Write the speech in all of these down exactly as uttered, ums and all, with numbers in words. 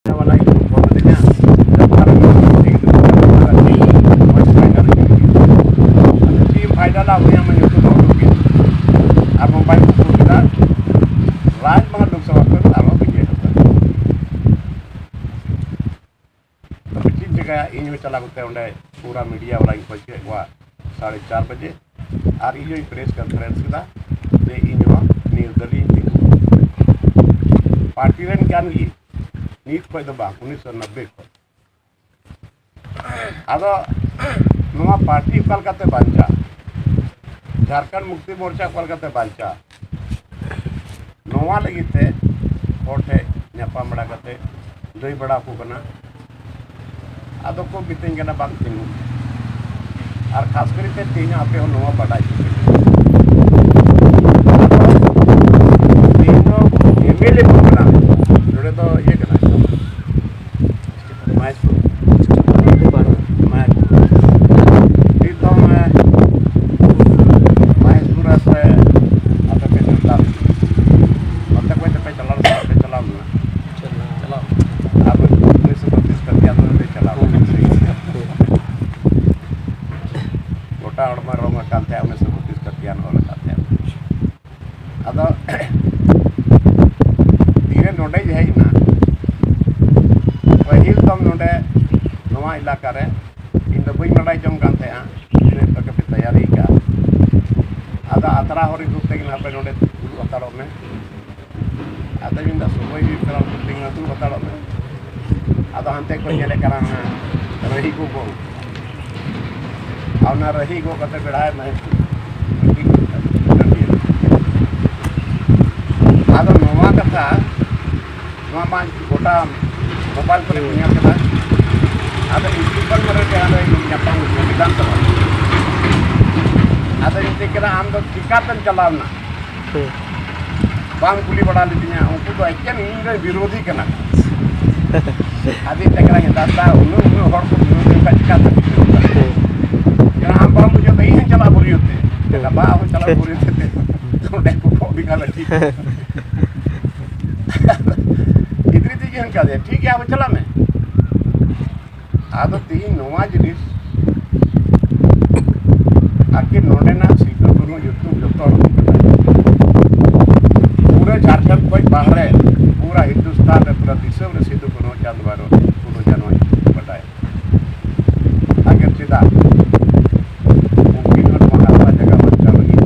ᱵᱟᱞᱟ ᱜᱮᱠᱚ ᱯᱷᱳᱱ ᱟᱹᱫᱤᱧᱟ᱾ ᱟᱫᱚ ᱪᱮᱫ ᱮᱢ ᱯᱷᱟᱭᱫᱟ ᱞᱟ ᱩᱱᱤᱭᱟᱜ ᱢᱟ ᱧᱩᱛᱩᱢ ᱦᱚᱸ ᱩᱰᱩᱠ ᱜᱮ᱾ ᱟᱨ ᱢᱳᱵᱟᱭᱤᱞ ᱠᱚ ᱠᱩᱞ ᱠᱮᱫᱟ, ᱨᱟᱡᱽ ᱢᱟᱦᱟ ᱞᱳᱠᱥᱚᱵᱷᱟ ᱠᱷᱚᱱ ᱟᱨᱦᱚᱸ ᱵᱤᱡᱚᱭ ᱦᱟᱸᱥᱫᱟ᱾ ᱛᱚᱵᱮ ᱪᱮᱫ ᱪᱤᱠᱟᱹᱭᱟ, ᱤᱧ ᱦᱚᱸ ᱪᱟᱞᱟᱣ ᱠᱟᱛᱮ ᱚᱸᱰᱮ ᱯᱩᱨᱟ ᱢᱤᱰᱤᱭᱟ ᱵᱟᱞᱟᱧ ᱠᱷᱚᱡ ᱠᱮᱫ ᱠᱚᱣᱟ ᱥᱟᱲᱮ ᱪᱟᱨ ᱵᱟᱡᱮ, ᱟᱨ ᱤᱧ ᱦᱚᱸᱧ ᱯᱨᱮᱥ ᱠᱚᱱᱯᱷᱟᱨᱮᱱᱥ ᱠᱮᱫᱟ ᱡᱮ ᱤᱧ ᱦᱚᱸ ᱱᱤᱨᱫᱟᱹᱞᱤᱧ ᱛᱤᱸᱜᱩ᱾ ᱯᱟᱨᱴᱤ ᱨᱮᱱ ᱠᱟᱱ ᱜᱮ, ᱱᱤᱛ ᱠᱷᱚᱡ ᱫᱚ ᱵᱟᱝ, ᱩᱱᱤᱥᱥᱚ ᱱᱚᱵᱵᱳᱭ ᱠᱷᱚᱡ᱾ ᱟᱫᱚ ᱱᱚᱣᱟ ᱯᱟᱨᱴᱤ ᱚᱠᱟ ᱞᱮᱠᱟᱛᱮ ᱵᱟᱧᱪᱟᱜ, ᱡᱷᱟᱲᱠᱷᱚᱸᱰ ᱢᱩᱠᱛᱤ ᱢᱳᱨᱪᱟ ᱚᱠᱟ ᱞᱮᱠᱟᱛᱮ ᱵᱟᱧᱪᱟᱜ, ᱱᱚᱣᱟ ᱞᱟᱹᱜᱤᱫ ᱛᱮ ᱦᱚᱲ ᱴᱷᱮᱱ ᱧᱟᱯᱟᱢ ᱵᱟᱲᱟ ᱠᱟᱛᱮ ᱞᱟᱹᱭ ᱵᱟᱲᱟ ᱟᱠᱚ ᱠᱟᱱᱟ᱾ ᱟᱫᱚ ᱠᱚ ᱢᱤᱛᱟᱹᱧ ᱠᱟᱱᱟ, "ᱵᱟᱝ ᱛᱤᱸᱜᱩ", ᱟᱨ ᱠᱷᱟᱥ ᱠᱟᱨᱛᱮ ᱛᱮᱦᱮᱧ ᱟᱯᱮ ᱦᱚᱸ ᱱᱚᱣᱟ ᱵᱟᱰᱟᱭ ᱦᱚᱪᱚ ᱯᱮ᱾ ᱛᱮᱦᱮᱧ ᱫᱚ ᱮᱢ ᱮᱞ ᱮ ᱵᱚᱱ ᱵᱮᱱᱟᱣ ᱮᱫᱟ, ᱱᱚᱰᱮ ᱫᱚ ᱤᱭᱟᱹ ᱠᱟᱱᱟ, ᱢᱟᱭᱥᱩᱨ᱾ ᱢᱟᱭᱥᱩᱨ᱾ ᱱᱤᱛ ᱫᱚ ᱢᱟᱭᱥᱩᱨ ᱟᱯᱮ, ᱟᱯᱮ ᱯᱮ ᱡᱳᱨᱫᱟᱨ᱾ ᱱᱚᱛᱮ ᱠᱷᱚᱱ ᱫᱚᱯᱮ ᱪᱟᱞᱟᱣ ᱞᱮᱱᱟ, ᱵᱟᱯᱮ ᱪᱟᱞᱟᱣ ᱞᱮᱱᱟ? ᱪᱟᱞᱟᱣ᱾ ᱟᱨ ᱩᱱᱤᱥᱥᱚ ᱵᱚᱛᱤᱥ ᱠᱟᱛᱮ ᱟᱫᱚ ᱞᱮ ᱪᱟᱞᱟᱣ ᱞᱮᱱᱟ᱾ ᱜᱚᱴᱟ ᱦᱚᱲᱢᱚ ᱨᱚᱝ ᱟᱠᱟᱱ ᱛᱟᱦᱮᱸᱫ, ᱩᱱᱤᱥᱥᱚ ᱵᱚᱛᱤᱥ ᱠᱟᱛᱮ ᱚᱞ ᱟᱠᱟᱫ ᱛᱟᱦᱮᱸᱫ᱾ ᱟᱫᱚ ᱛᱤᱨᱮ ᱱᱚᱰᱮᱧ ᱦᱮᱡ ᱮᱱᱟ, ᱯᱟᱹᱦᱤᱞ ᱫᱚᱢ ᱱᱚᱰᱮ ᱱᱚᱣᱟ ᱮᱞᱟᱠᱟ ᱨᱮ ᱤᱧ ᱫᱚ ᱵᱟᱹᱧ ᱵᱟᱰᱟᱭ ᱡᱚᱝ ᱠᱟᱱ ᱛᱟᱦᱮᱸᱫᱼᱟ, ᱛᱤᱱᱟᱹᱜ ᱞᱮᱠᱟ ᱯᱮ ᱛᱮᱭᱟᱨᱤ ᱠᱟᱜᱼᱟ᱾ ᱟᱫᱚ ᱟᱛᱨᱟ ᱦᱚᱨᱤ ᱨᱩᱯ ᱛᱮᱜᱮ ᱱᱟᱦᱟᱜ ᱯᱮ ᱱᱚᱰᱮ ᱫᱩᱲᱩᱵ ᱦᱟᱛᱟᱲᱚᱜ ᱢᱮ᱾ ᱟᱫᱚᱧ ᱢᱮᱱᱫᱟ, "ᱥᱚᱢᱚᱭ ᱦᱩᱭᱩᱜ ᱠᱟᱱᱟ, ᱩᱱᱠᱩ ᱛᱤᱸᱜᱩ ᱫᱩᱲᱩᱵ ᱦᱟᱛᱟᱲᱚᱜ ᱢᱮ᱾" ᱟᱫᱚ ᱦᱟᱱᱛᱮ ᱠᱚ ᱧᱮᱞᱮᱫ ᱠᱟᱱᱟ, ᱚᱱᱟ ᱨᱟᱹᱦᱤ ᱠᱚ ᱵᱚᱞ᱾ ᱟᱨ ᱚᱱᱟ ᱨᱟᱹᱦᱤ ᱜᱚᱜ ᱠᱟᱛᱮ ᱵᱮᱲᱦᱟᱭ ᱢᱮ᱾ ᱟᱫᱚ ᱱᱚᱣᱟ ᱠᱟᱛᱷᱟ, ᱱᱚᱣᱟ ᱢᱟ ᱜᱚᱴᱟ ᱢᱳᱵᱟᱭᱤᱞ ᱠᱚᱨᱮ ᱠᱚ ᱧᱮᱞ ᱠᱮᱫᱟ᱾ ᱟᱫᱚ ᱤᱥᱠᱩᱞ ᱠᱚᱨᱮ ᱜᱮ ᱟᱫᱚ ᱧᱟᱯᱟᱢ ᱦᱩᱭᱩᱜᱼᱟ, ᱵᱤᱫᱷᱟᱱ ᱥᱚᱵᱷᱟ᱾ ᱟᱫᱚᱧ ᱢᱮᱛᱟᱭ ᱠᱟᱱᱟ, "ᱟᱢ ᱫᱚ ᱪᱤᱠᱟᱛᱮᱢ ᱪᱟᱞᱟᱣ ᱮᱱᱟ?" ᱦᱩᱸ᱾ ᱵᱟᱢ ᱠᱩᱞᱤ ᱵᱟᱲᱟ ᱞᱤᱫᱤᱧᱟ, ᱩᱱᱠᱩ ᱫᱚ ᱮᱠᱮᱱ ᱤᱧ ᱨᱮᱱ ᱵᱤᱨᱳᱫᱷᱤ ᱠᱟᱱᱟ ᱠᱚ᱾ ᱟᱫᱚᱧ ᱢᱮᱛᱟᱭ ᱠᱟᱱᱟ, "ᱫᱟᱫᱟ, ᱩᱱᱟᱹᱜ, ᱩᱱᱟᱹᱜ ᱦᱚᱲ ᱠᱚ ᱵᱤᱨᱳᱫᱷᱤ ᱠᱷᱟᱱ ᱪᱤᱠᱟᱹᱛᱮ ᱵᱤᱨᱳᱫᱷᱤ ᱠᱟᱱᱟ?" ᱦᱩᱸ᱾ ᱠᱟᱱᱟ, "ᱟᱢ ᱵᱟᱢ ᱵᱩᱡᱷᱟᱹᱣ ᱫᱟ, ᱤᱧ ᱦᱚᱸᱧ ᱪᱟᱞᱟᱜᱼᱟ ᱵᱟᱹᱨᱭᱟᱹᱛ ᱛᱮ᱾" ᱦᱩᱸ᱾ ᱠᱟᱱᱟ, "ᱵᱟ, ᱟᱢ ᱦᱚᱸ ᱪᱟᱞᱟᱜ ᱵᱟᱹᱨᱭᱟᱹᱛ ᱛᱮ, ᱚᱸᱰᱮ ᱠᱚ ᱠᱚᱜ ᱢᱮ ᱠᱷᱟᱱ ᱴᱷᱤᱠ ᱜᱮᱭᱟ᱾" ᱜᱤᱫᱽᱨᱟᱹ ᱛᱮ ᱮᱢ ᱠᱟᱫᱮᱭᱟ, ᱴᱷᱤᱠ ᱜᱮᱭᱟ, ᱟᱵᱚ ᱪᱟᱞᱟᱜ ᱢᱮ᱾ ᱟᱫᱚ ᱛᱤᱦᱤᱧ ᱱᱚᱣᱟ ᱡᱤᱱᱤᱥ ᱟᱹᱠᱤᱱ ᱱᱚᱰᱮᱱᱟᱜ ᱥᱤᱫᱩ ᱠᱟᱹᱱᱦᱩ ᱡᱚᱛᱚ, ᱡᱚᱛᱚ ᱦᱚᱲ ᱠᱚ ᱵᱟᱰᱟᱭᱟ᱾ ᱯᱩᱨᱟᱹ ᱡᱷᱟᱲᱠᱷᱚᱸᱰ ᱠᱷᱚᱱ ᱵᱟᱦᱨᱮ, ᱯᱩᱨᱟᱹ ᱦᱤᱱᱫᱩᱥᱛᱟᱱ ᱨᱮ, ᱯᱩᱨᱟᱹ ᱫᱤᱥᱚᱢ ᱨᱮ ᱥᱤᱫᱩ ᱠᱟᱹᱱᱦᱩ ᱪᱟᱸᱫᱽ ᱵᱷᱟᱭᱨᱳ ᱯᱷᱩᱞᱳ ᱡᱷᱟᱱᱳ ᱵᱟᱰᱟᱭ᱾ ᱟᱜᱮ ᱪᱮᱫᱟᱜ? ᱩᱱᱠᱤᱱ ᱦᱚᱸ ᱱᱚᱣᱟ ᱦᱟᱥᱟ ᱡᱟᱭᱜᱟ ᱵᱟᱧᱪᱟᱣ ᱞᱟᱹᱜᱤᱫ,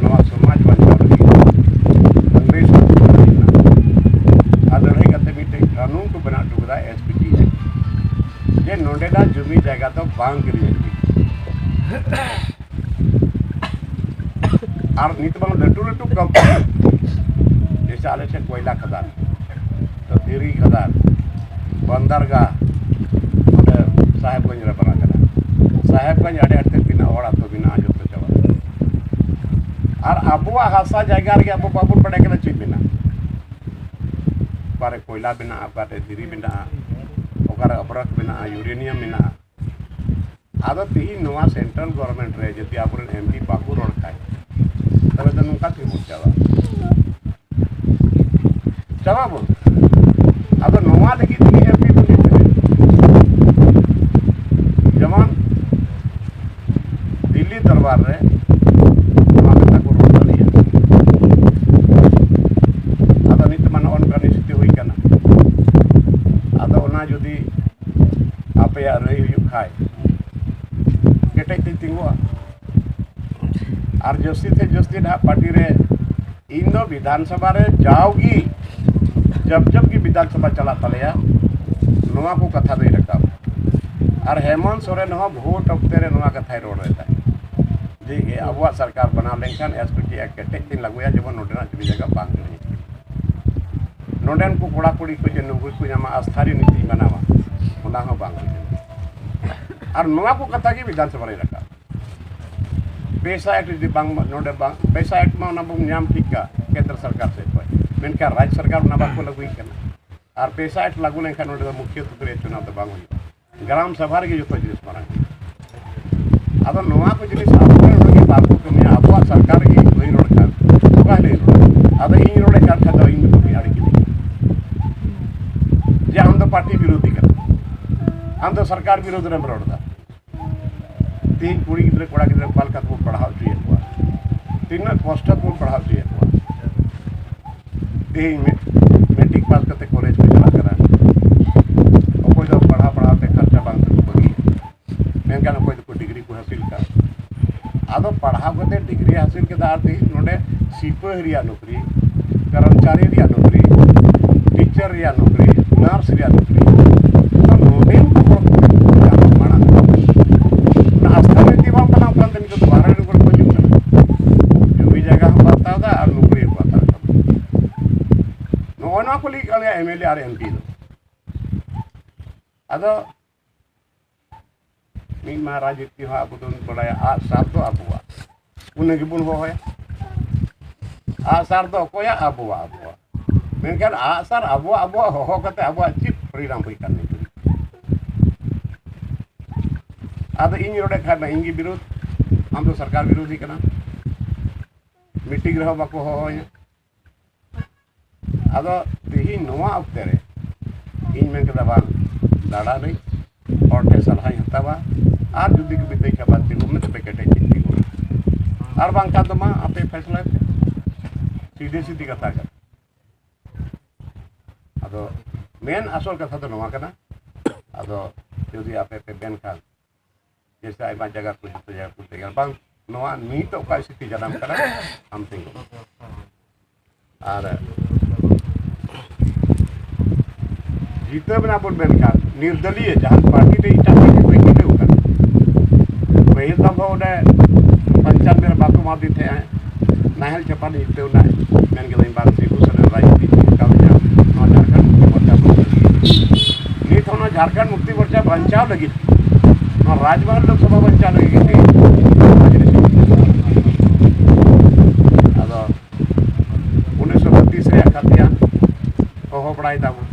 ᱱᱚᱣᱟ ᱥᱚᱢᱟᱡᱽ ᱵᱟᱧᱪᱟᱣ ᱞᱟᱹᱜᱤᱫ ᱤᱝᱨᱮᱡᱽ ᱠᱚ ᱞᱟᱹᱲᱦᱟᱹᱭ ᱞᱮᱱᱟ᱾ ᱟᱨ ᱞᱟᱹᱲᱦᱟᱹᱭ ᱠᱟᱛᱮ ᱢᱤᱫᱴᱮᱱ ᱠᱟᱹᱱᱩᱱ ᱠᱚ ᱵᱮᱱᱟᱣ ᱦᱚᱴᱚ ᱠᱮᱫᱟ, ᱮᱥ ᱯᱤ ᱴᱤ ᱮᱠᱴ, ᱡᱮ ᱱᱚᱰᱮᱱᱟᱜ ᱡᱩᱢᱤ ᱡᱟᱭᱜᱟ ᱫᱚ ᱵᱟᱝ ᱠᱤᱨᱤᱧ ᱟᱹᱠᱷᱨᱤᱧ᱾ ᱟᱨ ᱱᱤᱛ ᱵᱟᱝ ᱞᱟᱹᱴᱩ ᱞᱟᱹᱴᱩ ᱠᱳᱢᱯᱟᱱᱤ, ᱡᱮᱭᱥᱮ ᱟᱞᱮ ᱥᱮᱫ ᱠᱚᱭᱞᱟ ᱠᱷᱟᱫᱟᱱ, ᱛᱚ ᱫᱷᱤᱨᱤ ᱠᱷᱟᱫᱟᱱ, ᱵᱟᱱᱫᱟᱨᱜᱟᱦ, ᱱᱚᱰᱮ ᱥᱟᱦᱮᱵᱽᱜᱚᱸᱡᱽ ᱨᱮ ᱵᱟᱱᱟ ᱠᱟᱱᱟ᱾ ᱥᱟᱦᱮᱵᱽᱜᱚᱸᱡᱽ ᱟᱹᱰᱤ ᱟᱸᱴ ᱛᱮ ᱛᱤᱱᱟᱹᱜ ᱦᱚᱲ ᱟᱹᱛᱩ ᱢᱮᱱᱟᱜᱼᱟ, ᱡᱚᱛᱚ ᱪᱟᱵᱟ᱾ ᱟᱨ ᱟᱵᱚᱣᱟᱜ ᱦᱟᱥᱟ ᱡᱟᱭᱜᱟ ᱨᱮᱜᱮ ᱟᱵᱚ ᱵᱟᱵᱚᱱ ᱵᱟᱰᱟᱭ ᱠᱟᱱᱟ ᱪᱮᱫ ᱢᱮᱱᱟᱜᱼᱟ, ᱚᱠᱟᱨᱮ ᱠᱚᱭᱞᱟ ᱢᱮᱱᱟᱜᱼᱟ, ᱚᱠᱟᱨᱮ ᱫᱷᱤᱨᱤ ᱢᱮᱱᱟᱜᱼᱟ, ᱚᱠᱟᱨᱮ ᱟᱵᱨᱚᱠ ᱢᱮᱱᱟᱜᱼᱟ, ᱤᱭᱩᱨᱮᱱᱤᱭᱟᱢ ᱢᱮᱱᱟᱜᱼᱟ᱾ ᱟᱫᱚ ᱛᱤᱦᱤᱧ ᱱᱚᱣᱟ ᱥᱮᱱᱴᱨᱟᱞ ᱜᱚᱵᱷᱚᱨᱱᱢᱮᱱᱴ ᱨᱮ ᱡᱩᱫᱤ ᱟᱵᱚᱨᱮᱱ ᱮᱢ ᱯᱤ ᱵᱟᱠᱚ ᱨᱚᱲ ᱠᱷᱟᱡ, ᱛᱚᱵᱮ ᱫᱚ ᱱᱚᱝᱠᱟ ᱛᱮᱜᱮ ᱵᱚᱱ ᱪᱟᱵᱟᱜᱼᱟ᱾ ᱪᱟᱵᱟᱜ ᱵᱚᱱ᱾ ᱟᱫᱚ ᱱᱚᱣᱟ ᱞᱟᱹᱜᱤᱫ ᱛᱮᱜᱮ ᱮᱢ ᱯᱤ ᱵᱚᱱ ᱡᱤᱛᱟᱹᱣᱮᱫ᱾ ᱡᱮᱢᱚᱱ ᱫᱤᱞᱞᱤ ᱫᱚᱨᱵᱟᱨ ᱨᱮ ᱱᱚᱣᱟ ᱠᱟᱛᱷᱟ ᱠᱚ ᱨᱚᱲ ᱫᱟᱲᱮᱭᱟᱜᱼᱟ᱾ ᱟᱫᱚ ᱱᱤᱛ ᱢᱟ ᱱᱚᱜᱼᱚ ᱱᱚᱝᱠᱟ ᱱᱤᱥᱪᱤᱛ ᱦᱩᱭ ᱠᱟᱱᱟ᱾ ᱟᱫᱚ ᱚᱱᱟ ᱡᱩᱫᱤ ᱟᱯᱮᱭᱟᱜ ᱨᱟᱹᱭ ᱦᱩᱭᱩᱜ ᱠᱷᱟᱡ, ᱠᱮᱴᱮᱡ ᱛᱮ ᱛᱤᱸᱜᱩᱜᱼᱟ᱾ ᱟᱨ ᱡᱟᱹᱥᱛᱤ ᱛᱮ ᱡᱟᱹᱥᱛᱤ ᱱᱟᱦᱟᱜ ᱯᱟᱨᱴᱤ ᱨᱮ, ᱤᱧ ᱫᱚ ᱵᱤᱫᱷᱟᱱ ᱥᱚᱵᱷᱟ ᱨᱮ ᱡᱟᱣᱜᱮ, ᱡᱚᱵ ᱡᱚᱵ ᱜᱮ ᱵᱤᱫᱷᱟᱱ ᱥᱚᱵᱷᱟ ᱪᱟᱞᱟᱜ ᱛᱟᱞᱮᱭᱟ, ᱱᱚᱣᱟ ᱠᱚ ᱠᱟᱛᱷᱟ ᱫᱚᱧ ᱨᱟᱠᱟᱵ᱾ ᱟᱨ ᱦᱮᱢᱚᱱᱛ ᱥᱚᱨᱮᱱ ᱦᱚᱸ ᱵᱷᱳᱴ ᱚᱠᱛᱮ ᱨᱮ ᱱᱚᱣᱟ ᱠᱟᱛᱷᱟᱭ ᱨᱚᱲ ᱞᱮᱫᱟ ᱡᱮ ᱟᱵᱚᱣᱟᱜ ᱥᱚᱨᱠᱟᱨ ᱵᱮᱱᱟᱣ ᱞᱮᱱᱠᱷᱟᱱ ᱮᱥ ᱯᱤ ᱴᱤ ᱮᱠᱴ ᱠᱮᱴᱮᱡ ᱛᱤᱧ ᱞᱟᱹᱜᱩᱭᱟ, ᱡᱮᱢᱚᱱ ᱱᱚᱰᱮᱱᱟᱜ ᱡᱩᱢᱤ ᱡᱟᱭᱜᱟ ᱵᱟᱝ ᱠᱤᱨᱤᱧ᱾ ᱱᱚᱰᱮᱱ ᱠᱚ ᱠᱚᱲᱟ ᱠᱩᱲᱤ ᱠᱚ ᱡᱮ ᱱᱚᱠᱨᱤ ᱠᱚ ᱧᱟᱢᱟ, ᱟᱥᱛᱷᱟᱨᱤ ᱱᱤᱛᱤᱧ ᱵᱮᱱᱟᱣᱟ, ᱚᱱᱟ ᱦᱚᱸ ᱵᱟᱝ ᱦᱩᱭ ᱞᱮᱱᱟ᱾ ᱟᱨ ᱱᱚᱣᱟ ᱠᱚ ᱠᱟᱛᱷᱟ ᱜᱮ ᱵᱤᱫᱷᱟᱱ ᱥᱚᱵᱷᱟ ᱨᱮ ᱨᱟᱠᱟᱵ᱾ ᱯᱮᱥᱟ ᱮᱠᱴ ᱡᱩᱫᱤ ᱵᱟᱝ, ᱱᱚᱰᱮ ᱵᱟᱝ, ᱯᱮᱥᱟ ᱮᱠᱴ ᱢᱟ ᱚᱱᱟ ᱵᱚᱱ ᱧᱟᱢ ᱴᱷᱤᱠ ᱠᱟᱜ ᱠᱮᱱᱫᱨᱚ ᱥᱚᱨᱠᱟᱨ ᱥᱮᱫ ᱠᱷᱚᱱ, ᱢᱮᱱᱠᱷᱟᱱ ᱨᱟᱡᱽ ᱥᱚᱨᱠᱟᱨ ᱚᱱᱟ ᱵᱟᱠᱚ ᱞᱟᱹᱜᱩᱭᱮᱫ ᱠᱟᱱᱟ᱾ ᱟᱨ ᱯᱮᱥᱟ ᱮᱠᱴ ᱞᱟᱹᱜᱩ ᱞᱮᱱᱠᱷᱟᱱ ᱱᱚᱰᱮ ᱫᱚ ᱢᱩᱠᱷᱤᱭᱟᱹ ᱛᱚᱛᱨᱤᱭᱟ ᱪᱩᱱᱟᱣ ᱫᱚ ᱵᱟᱝ ᱦᱩᱭᱩᱜᱼᱟ, ᱜᱨᱟᱢ ᱥᱚᱵᱷᱟ ᱨᱮᱜᱮ ᱡᱚᱛᱚ ᱡᱤᱱᱤᱥ ᱢᱟᱨᱟᱝ ᱦᱩᱭᱩᱜᱼᱟ᱾ ᱟᱫᱚ ᱱᱚᱣᱟ ᱠᱚ ᱡᱤᱱᱤᱥ ᱟᱵᱚ ᱨᱮᱱ ᱦᱚᱲ ᱜᱮ ᱵᱟᱠᱚ ᱠᱟᱹᱢᱤᱭᱟ, ᱟᱵᱚᱣᱟᱜ ᱥᱚᱨᱠᱟᱨ ᱨᱮᱜᱮ ᱵᱟᱹᱧ ᱨᱚᱲ ᱠᱷᱟᱱ ᱚᱠᱟ ᱦᱤᱞᱳᱜ ᱤᱧ ᱨᱚᱲᱟ? ᱟᱫᱚ ᱤᱧ ᱨᱚᱲᱮᱫ ᱠᱟᱱ ᱠᱷᱟᱱ ᱫᱚ ᱤᱧ ᱫᱚᱠᱚ ᱢᱤᱫ ᱟᱲᱮ ᱠᱤᱫᱤᱧᱟ᱾ ᱡᱮ ᱟᱢ ᱫᱚ ᱯᱟᱨᱴᱤ ᱵᱤᱨᱳᱫᱷᱤ ᱠᱟᱱᱟ, ᱟᱢ ᱫᱚ ᱥᱚᱨᱠᱟᱨ ᱵᱤᱨᱳᱫᱷ ᱨᱮᱢ ᱨᱚᱲ ᱮᱫᱟ᱾ ᱛᱮᱦᱮᱧ ᱠᱩᱲᱤ ᱜᱤᱫᱽᱨᱟᱹ ᱠᱚᱲᱟ ᱜᱤᱫᱽᱨᱟᱹ ᱚᱠᱟ ᱞᱮᱠᱟ ᱛᱮᱵᱚᱱ ᱯᱟᱲᱦᱟᱣ ᱦᱚᱪᱚᱭᱮᱫ ᱠᱚᱣᱟ, ᱛᱤᱱᱟᱹᱜ ᱠᱚᱥᱴᱚ ᱛᱮᱵᱚᱱ ᱯᱟᱲᱦᱟᱣ ᱦᱚᱪᱚᱭᱮᱫ ᱠᱚᱣᱟ᱾ ᱛᱮᱦᱮᱧ ᱢᱮ- ᱢᱮᱴᱨᱤᱠ ᱯᱟᱥ ᱠᱟᱛᱮ ᱠᱚᱞᱮᱡᱽ ᱠᱚ ᱪᱟᱞᱟᱜ ᱠᱟᱱᱟ, ᱚᱠᱚᱭ ᱫᱚ ᱯᱟᱲᱦᱟᱣ ᱯᱟᱲᱦᱟᱣ ᱛᱮ ᱠᱷᱚᱨᱪᱟ ᱵᱟᱝ ᱛᱮᱠᱚ ᱵᱟᱹᱜᱤᱭᱟ, ᱢᱮᱱᱠᱷᱟᱱ ᱚᱠᱚᱭ ᱫᱚᱠᱚ ᱰᱤᱜᱽᱨᱤ ᱠᱚ ᱦᱟᱹᱥᱤᱞ ᱠᱟᱜ᱾ ᱟᱫᱚ ᱯᱟᱲᱦᱟᱣ ᱠᱟᱛᱮ ᱰᱤᱜᱽᱨᱤ ᱦᱟᱹᱥᱤᱞ ᱠᱮᱫᱟ ᱟᱨ ᱛᱮᱦᱮᱧ ᱱᱚᱰᱮ ᱥᱤᱯᱟᱹᱦᱤ ᱨᱮᱭᱟᱜ ᱱᱚᱠᱨᱤ, ᱠᱚᱨᱢᱪᱟᱨᱤ ᱨᱮᱭᱟᱜ ᱱᱚᱠᱨᱤ, ᱴᱤᱪᱟᱨ ᱨᱮᱭᱟᱜ ᱱᱚᱠᱨᱤ, ᱱᱟᱨᱥ ᱨᱮᱭᱟᱜ ᱱᱚᱠᱨᱤ, ᱛᱚ ᱱᱚᱰᱮᱱ ᱠᱚ ᱦᱚᱲ ᱠᱚ ᱜᱟᱱᱚᱜ ᱢᱟᱲᱟᱝ ᱚᱱᱟ ᱟᱥᱛᱷᱟ ᱱᱤᱛᱤ ᱵᱟᱝ ᱵᱮᱱᱟᱣ ᱠᱟᱱ ᱛᱮ ᱱᱤᱛᱚᱜ ᱫᱚ ᱵᱟᱦᱨᱮ ᱨᱮ ᱠᱚ ᱦᱤᱡᱩᱜ ᱠᱟᱱᱟ᱾ ᱡᱩᱢᱤ ᱡᱟᱭᱜᱟ ᱦᱚᱸᱠᱚ ᱦᱟᱛᱟᱣ ᱮᱫᱟ ᱟᱨ ᱱᱚᱠᱨᱤ ᱦᱚᱸᱠᱚ ᱦᱟᱛᱟᱣ ᱮᱫᱟ᱾ ᱱᱚᱜᱼᱚ ᱱᱚᱣᱟ ᱠᱚ ᱞᱟᱹᱭ ᱠᱟᱜ ᱞᱮᱭᱟ M L A R M P ᱫᱚ᱾ ᱟᱫᱚ ᱢᱤᱫ ᱢᱟ ᱨᱟᱡᱽᱱᱤᱛᱤ ᱦᱚᱸ ᱟᱵᱚ ᱫᱚᱵᱚᱱ ᱵᱟᱲᱟᱭᱟ, ᱟᱜ ᱥᱟᱨ ᱫᱚ ᱟᱵᱚᱣᱟᱜ, ᱩᱱᱤ ᱜᱮᱵᱚᱱ ᱦᱚᱦᱚᱭᱟ᱾ ᱟᱜ ᱥᱟᱨ ᱫᱚ ᱚᱠᱚᱭᱟᱜ? ᱟᱵᱚᱣᱟᱜ, ᱟᱵᱚᱣᱟᱜ᱾ ᱢᱮᱱᱠᱷᱟᱱ ᱟᱜ ᱥᱟᱨ ᱟᱵᱚᱣᱟᱜ, ᱟᱵᱚᱣᱟᱜ ᱦᱚᱦᱚ ᱠᱟᱛᱮ ᱟᱵᱚᱣᱟᱜ ᱪᱮᱫ ᱯᱚᱨᱤᱱᱟᱢ ᱦᱩᱭ ᱠᱟᱱ ᱱᱤᱛ ᱫᱷᱟᱹᱵᱤᱡ? ᱟᱫᱚ ᱤᱧ ᱨᱚᱲᱮᱫ ᱠᱷᱟᱱ ᱢᱟ ᱤᱧ ᱜᱮ ᱵᱤᱨᱳᱫᱷ, ᱟᱢ ᱫᱚ ᱥᱚᱨᱠᱟᱨ ᱵᱤᱨᱳᱫᱷᱤ ᱠᱟᱱᱟ᱾ ᱢᱤᱴᱤᱝ ᱨᱮᱦᱚᱸ ᱵᱟᱠᱚ ᱦᱚᱦᱚᱭᱟ᱾ ᱟᱫᱚ ᱛᱮᱦᱮᱧ ᱱᱚᱣᱟ ᱚᱠᱛᱮ ᱨᱮ ᱤᱧ ᱢᱮᱱ ᱠᱮᱫᱟ, ᱵᱟᱝ, ᱫᱟᱬᱟᱱᱟᱹᱧ, ᱦᱚᱲ ᱴᱷᱮᱱ ᱥᱟᱞᱦᱟᱧ ᱦᱟᱛᱟᱣᱟ, ᱟᱨ ᱡᱩᱫᱤ ᱠᱚ ᱢᱤᱛᱟᱹᱧ ᱠᱷᱟᱱ ᱵᱟᱝ ᱛᱤᱸᱜᱩ ᱢᱮ, ᱛᱚᱵᱮ ᱠᱮᱴᱮᱡ ᱛᱤᱧ ᱛᱤᱸᱜᱩᱱᱟ, ᱟᱨ ᱵᱟᱝᱠᱷᱟᱱ ᱫᱚ ᱢᱟ ᱟᱯᱮ ᱯᱷᱮᱥᱞᱟᱭ ᱯᱮ᱾ ᱥᱤᱫᱷᱮ ᱥᱤᱫᱷᱤ ᱠᱟᱛᱷᱟ ᱠᱟᱱᱟ᱾ ᱟᱫᱚ ᱢᱮᱱ ᱟᱥᱚᱞ ᱠᱟᱛᱷᱟ ᱫᱚ ᱱᱚᱣᱟ ᱠᱟᱱᱟ, ᱟᱫᱚ ᱡᱩᱫᱤ ᱟᱯᱮ ᱯᱮ ᱢᱮᱱ ᱠᱷᱟᱱ, ᱡᱮᱭᱥᱮ ᱟᱭᱢᱟ ᱡᱟᱭᱜᱟ ᱠᱚ, ᱡᱚᱛᱚ ᱡᱟᱭᱜᱟ ᱠᱚ ᱛᱮᱭᱟᱨ ᱵᱟᱝ, ᱱᱚᱣᱟ ᱱᱤᱛ ᱚᱠᱟ ᱥᱛᱷᱤᱛᱤ ᱡᱟᱱᱟᱢ ᱠᱟᱱᱟ, ᱟᱢ ᱛᱤᱸᱜᱩ᱾ ᱟᱨ ᱡᱤᱛᱟᱹᱣ ᱢᱮᱱᱟᱜ ᱵᱚᱱ ᱢᱮᱱᱠᱷᱟᱱ ᱱᱤᱨᱫᱚᱞᱤᱭᱟᱹ ᱡᱟᱦᱟᱸ ᱯᱟᱨᱴᱤ ᱨᱮ ᱮᱴᱟᱜ ᱯᱟᱨᱴᱤ ᱠᱚ ᱡᱤᱛᱟᱹᱣ ᱠᱟᱱᱟ, ᱯᱟᱹᱦᱤᱞ ᱫᱚ ᱚᱸᱰᱮ ᱯᱚᱧᱪᱟᱱᱵᱮ ᱨᱮ ᱵᱟᱠᱚ ᱮᱢᱟᱫᱤᱧ ᱛᱟᱦᱮᱸᱜᱼᱟ, ᱱᱟᱦᱮᱞ ᱪᱟᱯᱟᱫ ᱤᱧ ᱡᱤᱛᱟᱹᱣ ᱮᱱᱟ, ᱢᱮᱱ ᱠᱮᱫᱟᱹᱧ ᱵᱟᱝ, ᱥᱤᱵᱩ ᱥᱚᱨᱮᱱ ᱨᱟᱡᱽᱱᱤᱛᱤ ᱪᱮᱫ ᱞᱮᱠᱟ ᱦᱩᱭᱩᱜᱼᱟ, ᱱᱚᱣᱟ ᱡᱷᱟᱲᱠᱷᱚᱸᱰ ᱢᱩᱠᱛᱤ ᱢᱳᱨᱪᱟ ᱠᱚ ᱞᱟᱹᱜᱤᱫ᱾ ᱱᱤᱛ ᱦᱚᱸ ᱱᱚᱣᱟ ᱡᱷᱟᱲᱠᱷᱚᱸᱰ ᱢᱩᱠᱛᱤ ᱢᱳᱨᱪᱟ ᱵᱟᱧᱪᱟᱣ ᱞᱟᱹᱜᱤᱫ, ᱱᱚᱣᱟ ᱨᱟᱡᱽᱵᱟᱦᱟᱞ ᱞᱳᱠᱥᱚᱵᱷᱟ ᱵᱟᱧᱪᱟᱣ ᱞᱟᱹᱜᱤᱫ ᱜᱮ ᱛᱮᱦᱮᱧ ᱱᱚᱣᱟ ᱡᱤᱱᱤᱥ ᱠᱚ ᱟᱫᱚ ᱩᱱᱤᱥᱥᱚ ᱵᱟᱛᱤᱥ ᱨᱮᱭᱟᱜ ᱠᱟᱛᱷᱟ ᱦᱚᱦᱚ ᱵᱟᱲᱟᱭ ᱫᱟᱵᱚᱱ,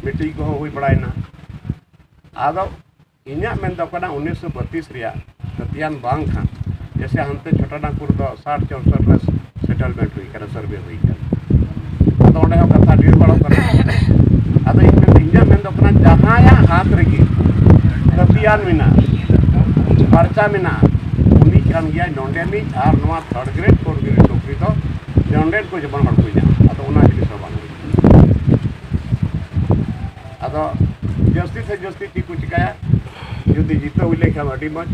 ᱢᱤᱴᱤᱝ ᱠᱚᱦᱚᱸ ᱦᱩᱭ ᱵᱟᱲᱟᱭᱮᱱᱟ᱾ ᱟᱫᱚ ᱤᱧᱟᱹᱜ ᱢᱮᱱ ᱫᱚ ᱠᱟᱱᱟ, ᱩᱱᱤᱥᱥᱚ ᱵᱟᱛᱤᱥ ᱨᱮᱭᱟᱜ ᱠᱟᱹᱛᱤᱭᱟᱱ ᱵᱟᱝ ᱠᱷᱟᱱ, ᱡᱮᱭᱥᱮ ᱦᱟᱱᱛᱮ ᱪᱷᱳᱴᱟ ᱱᱟᱜᱽᱯᱩᱨ ᱫᱚ ᱥᱟᱴ ᱪᱳᱥᱚᱴ ᱨᱮ ᱥᱮᱴᱮᱞᱢᱮᱱᱴ ᱦᱩᱭ ᱠᱟᱱᱟ, ᱥᱟᱨᱵᱷᱮ ᱦᱩᱭ ᱠᱟᱱᱟ᱾ ᱟᱫᱚ ᱚᱸᱰᱮ ᱦᱚᱸ ᱠᱟᱛᱷᱟ ᱰᱷᱮᱨ ᱵᱟᱲᱚᱜ ᱠᱟᱱᱟ᱾ ᱟᱫᱚ ᱤᱧ ᱢᱮᱱ ᱜᱮᱭᱟᱱ ᱢᱮᱱᱟᱜᱼᱟ, ᱯᱟᱨᱪᱟ ᱢᱮᱱᱟᱜᱼᱟ, ᱩᱱᱤ ᱠᱟᱱ ᱜᱮᱭᱟᱭ ᱱᱚᱰᱮᱱᱤᱡ᱾ ᱟᱨ ᱱᱚᱣᱟ ᱛᱷᱟᱨᱰ ᱜᱨᱮᱰ ᱯᱷᱳᱨᱛᱷ ᱜᱨᱮᱰ ᱱᱚᱠᱨᱤ ᱫᱚ ᱱᱚᱰᱮᱱ ᱠᱚ ᱡᱮᱢᱚᱱ ᱦᱚᱲ ᱠᱚ ᱧᱟᱢ, ᱟᱫᱚ ᱚᱱᱟ ᱡᱤᱱᱤᱥ ᱦᱚᱸ ᱵᱟᱝ ᱦᱩᱭᱩᱜ ᱠᱟᱱᱟ᱾ ᱟᱫᱚ ᱡᱟᱹᱥᱛᱤ ᱥᱮ ᱡᱟᱹᱥᱛᱤ ᱪᱮᱫ ᱠᱚ ᱪᱤᱠᱟᱹᱭᱟ? ᱡᱩᱫᱤ ᱡᱤᱛᱟᱹᱣ ᱦᱩᱭ ᱞᱮᱱᱠᱷᱟᱱ ᱟᱹᱰᱤ ᱢᱚᱡᱽ,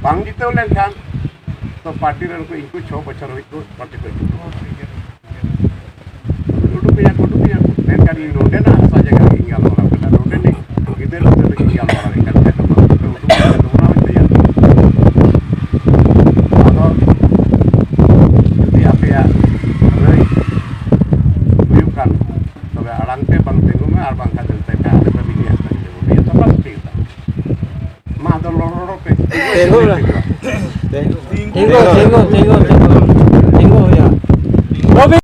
ᱵᱟᱝ ᱡᱤᱛᱟᱹᱣ ᱞᱮᱱᱠᱷᱟᱱ ᱛᱚ ᱯᱟᱨᱴᱤ ᱨᱮᱱ ᱠᱚ ᱤᱧ ᱠᱚ ᱪᱷᱚ ᱵᱚᱪᱷᱚᱨ ᱦᱟᱹᱵᱤᱡ ᱠᱚ ᱯᱟᱨᱴᱤ ᱠᱚ ᱩᱰᱩᱠᱮᱭᱟ ᱠᱚ, ᱩᱰᱩᱠᱮᱭᱟ ᱠᱚ᱾ ᱢᱮᱱᱠᱷᱟᱱ ᱤᱧ ᱱᱚᱰᱮᱱᱟᱜ ᱦᱟᱥᱟ ᱡᱟᱭᱜᱟ ᱨᱮ ᱤᱧ ᱜᱟᱞᱢᱟᱨᱟᱣ ᱠᱟᱱᱟ, ᱱᱚᱰᱮᱱᱤᱡ ᱜᱤᱫᱟᱹᱨ ᱯᱤᱫᱟᱹᱨ ᱞᱟᱹᱜᱤᱫ ᱤᱧ ᱜᱟᱞᱢᱟᱨᱟᱣ ᱠᱟᱱ ᱠᱷᱟᱡ ᱫᱚ ᱵᱟᱝ ᱯᱮ ᱩᱰᱩᱠ ᱞᱮᱠᱷᱟᱱ ᱫᱚ ᱚᱱᱟ ᱦᱚᱸᱧ ᱞᱟᱹᱭᱟ᱾ ᱟᱫᱚ ᱡᱩᱫᱤ ᱟᱯᱮᱭᱟᱜ ᱟᱹᱱᱟᱹᱭ ᱦᱩᱭᱩᱜ ᱠᱷᱟᱱ, ᱛᱚᱵᱮ ᱟᱲᱟᱝ ᱛᱮ ᱵᱟᱝ ᱛᱤᱸᱜᱩ ᱢᱮ, ᱟᱨ ᱵᱟᱝᱠᱷᱟᱱ ᱫᱚ ᱛᱮ ᱟᱞᱮ ᱫᱚ ᱵᱤᱱᱤ ᱦᱟᱸᱥᱫᱟ ᱜᱮᱞᱮ ᱵᱷᱳᱴ ᱮᱭᱟ, ᱥᱟᱯᱷᱟ ᱥᱟᱹᱯᱷᱤ ᱠᱟᱛᱷᱟ᱾ ᱢᱟ ᱟᱫᱚ ᱨᱚᱲ ᱨᱚᱲ ᱯᱮ᱾ ᱛᱤᱸᱜᱩ ᱢᱮ᱾ ᱛᱤᱸᱜᱩ, ᱛᱤᱸᱜᱩ, ᱛᱤᱸᱜᱩ, ᱛᱤᱸᱜᱩ, ᱛᱤᱸᱜᱩ ᱦᱩᱭᱩᱜᱼᱟ᱾